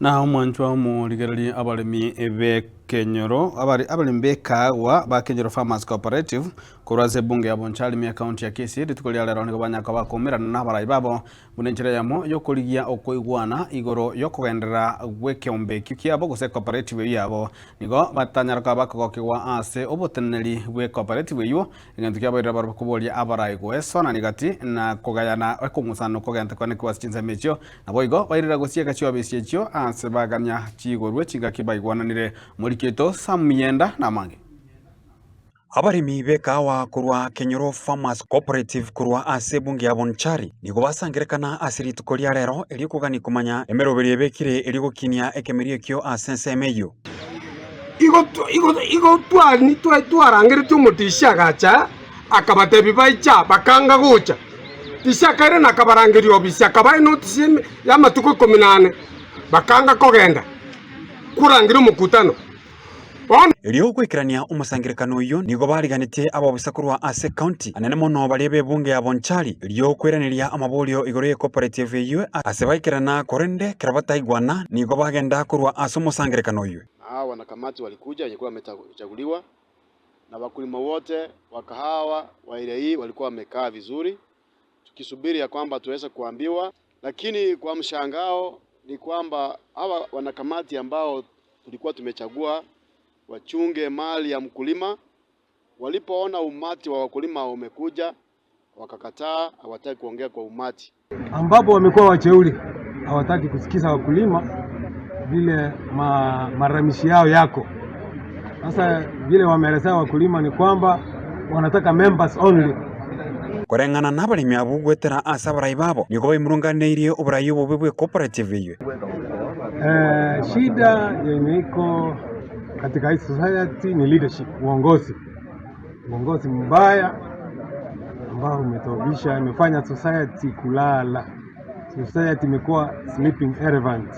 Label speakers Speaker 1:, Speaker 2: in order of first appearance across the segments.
Speaker 1: Na omwanchwa omorigereria abaremi b'ekenyoro abaremi b'ekaagwa ba Kenyoro Farmers Cooperative korwa ase ebunge ya Bonchari ime ekaunti ya Kisii rituko ria rero nigo banyara koba bakoumerana na abarai babo buna enchera eyemo y'okorigia okoigwana igoro y'okogenderera gw'ekeombe ekio kiabo gose ecooperative eyio yabo. Nigo batanyara koba bakogokigwa ase oboteneneri bw'ecooperative eyio Egento kiabairire barabwo koboria abarai goesonania gati na kogayana ekong'usano kogenta kwane ase chinsemo echio. Naboigo bairire gosieka chiobisi echio aase bagania chigorwe chingaki baigwananire. Omoriki oito Sam Miyenda namange.
Speaker 2: Abaremi b'ekahawa korwa Kenyoro Farmers Cooperative korwa ase ebunge ya Bonchari nigo basangerekana ase rituko ria rero erio kogania komanya emeroberio ebekire erio gokinia ekemerio ekio ase ensemo eyio.
Speaker 3: Igo igo igo twarangeretie omotisia agacha, akabatebia baiche aa, bakanga gocha. Tisia akairana akabarangeria obisi, akabaa enotisi y'amatuko ikomi na ane, bakanga kogenda korangeria omokutano. Bono.
Speaker 2: Erio goikerania omosangererekano oyio nigo bariganetie abobisa korwa ase ekaunti, anene mono baria b'ebunge ya Bonchari, erio koiraneria amaborio igoro y'ecooperative eyio ase baikerana korende ekero bataigwana nigo bagenda korwa ase omosangererekano oyio.
Speaker 4: Na hawa wanakamati walikuja wenye kuwa wamechaguliwa na wakulima wote wa kahawa wa area hii walikuwa wamekaa vizuri tukisubiri ya kwamba tuweze kuambiwa, lakini kwa mshangao ni kwamba hawa wanakamati ambao tulikuwa tumechagua wachunge mali ya mkulima, walipoona umati wa wakulima umekuja wakakataa, hawataki kuongea kwa umati.
Speaker 5: Ambapo wamekuwa wacheuri, hawataki kusikiza wakulima vile ma, maramishi yao yako. Sasa vile wameelezea wakulima ni kwamba wanataka members only.
Speaker 2: Koreng'ana nabaremi abwo goetera ase abarai babo, nigo baimurunganeirie oborai obobe bw'ecooperative eyio.
Speaker 5: Eh, shida yenye iko katika hii society ni leadership, uongozi. Uongozi mbaya ambao umetobisha, imefanya society kulala. Society imekuwa sleeping elephant.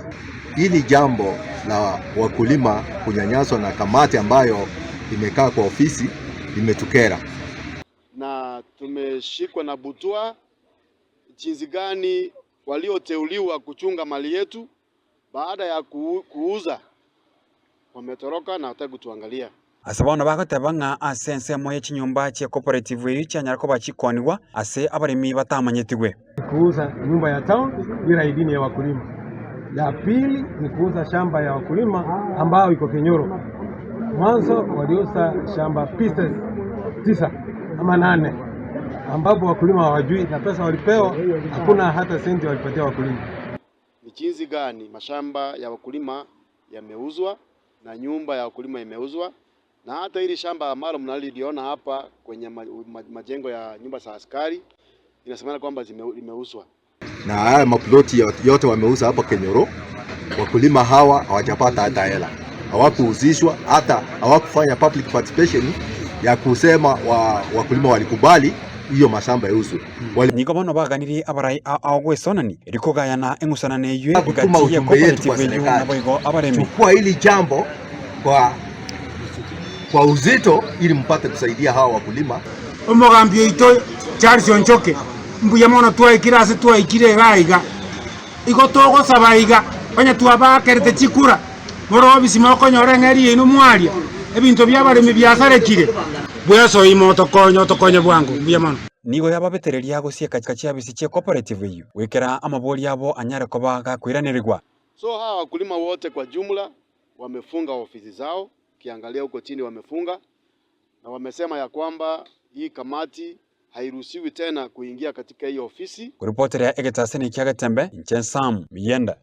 Speaker 6: Hili jambo la wakulima kunyanyaswa na kamati ambayo imekaa kwa ofisi limetukera.
Speaker 4: Na tumeshikwa na butwa jinsi gani walioteuliwa kuchunga mali yetu baada ya kuuza wametoroka na hawataki kutuangalia.
Speaker 2: Ase bono bagoteba ng'a ase ensemo ye chinyomba chie cooperative eyio chianyara koba chikoonigwa ase abaremi batamanyetigwe.
Speaker 5: Kuuza nyumba ya town bila idhini ya wakulima. Ya pili ni kuuza shamba ya wakulima ambayo iko Kenyoro. Mwanzo waliuza shamba pieces tisa ama nane ambapo wakulima hawajui na pesa walipewa, hakuna hata senti walipatia wakulima.
Speaker 4: Ni jinsi gani mashamba ya wakulima yameuzwa na nyumba ya wakulima imeuzwa, na hata hili shamba ambalo mnaliliona hapa kwenye majengo ya nyumba za askari inasemekana kwamba limeuzwa.
Speaker 6: Na haya maploti yote wameuza hapa Kenyoro, wakulima hawa hawajapata hata hela, hawakuuzishwa hata hawakufanya public participation ya kusema wa, wakulima walikubali hiyo mashamba yauzwe.
Speaker 2: Wali... Nigo bono baganirie abarai ao gwesonani erio kogayana eng'usanano eyio
Speaker 6: kutuma
Speaker 2: egati ye
Speaker 6: ujumbe yetu kwa
Speaker 2: cooperative eyio
Speaker 6: serikali,
Speaker 2: naboigo abaremi.
Speaker 6: chukua hili jambo kwa, kwa uzito ili mpate kusaidia hawa wakulima.
Speaker 3: Omogambi oito Charles Onchoke, mbuya mono twaikire ase twaikire iga iga. Igo togosaba iga, onye twabaakerete chikura, more obisi mokonyora eng'eria yaino mwaria, ebinto bi'abaremi biasarekire. Bwesoe ime otokonye, otokonye bwango. Mbuya mono.
Speaker 2: Nigo yababetereria gosieka chiabisi chie cooperative eyio, goikera amabori abo anyare koba gakoiranerigwa.
Speaker 4: So hawa wakulima wote kwa jumla wamefunga ofisi zao, ukiangalia huko chini wamefunga, na wamesema ya kwamba hii kamati hairuhusiwi tena kuingia katika hii ofisi.
Speaker 2: Koripoteria egetaseni kia Getembe, inche Sam Miyenda.